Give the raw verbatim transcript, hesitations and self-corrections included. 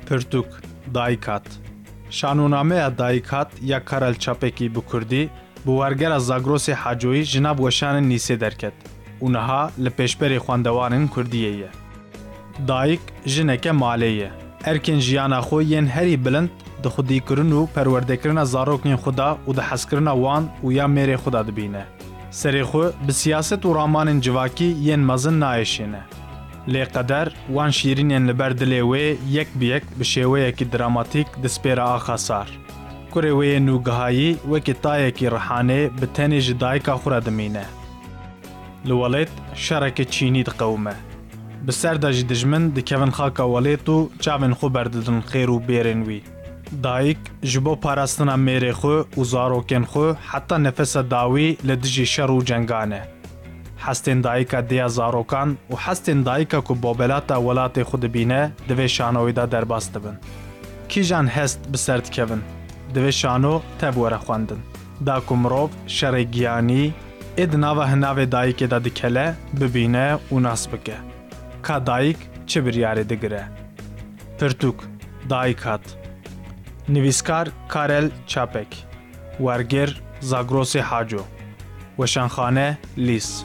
Pirtûk, Dayik hat. Şanonameya Dayik hat ya Karel Çapekî bi kurdî bi wergera Zagrosê Hacoyî ji nav weşanên Nîsê derket û niha li pêşberê xwendewanên kurdiyê ye. Dayik jineke malê ye. Erkên jiyana xwe yên herî bilind di xwedîkirin û perwerdekirina zarokên xwe de û di hezkirina wan û ya mêrê xwe de dibîne. Serê xwe bi siyaset û ramanên civakî yên mezin naêşîne. Lê qeder wan şîrînên li ber dilê wê yek bi yek bi şêweyekî dramatîk dispêre axa sar. Kurê wê yê nûgihayî wekî tayekî rihanê bi tenê ji dayika xwe re dimîne. Li welêt şereke çînî diqewime. Bi ser de jî dijmin dikevin xaka welêt û çavên xwe berdidin xêr û bêrên wî. Dayik ji bo parastina mêrê xwe û zarokên xwe heta nefesa dawî li dijî şer û cengan e. Hestên dayika dêya zarokan û hestên dayika ku bobelata welatê xwe dibîne di vê şanoyê de derbas dibin. Kîjan hest bi ser dikevin? Di vê şano tev were xwendin. Da ku mirov şerê giyanî ê di nava hinavê dayikê de dikele, bibîne û nas bike. Ka dayik çi biryarê digire? Pirtûk, Dayik hat. Nivîskar Karel Çapek. Wergêr Zagrosê Haco. Weşanxane Lîs.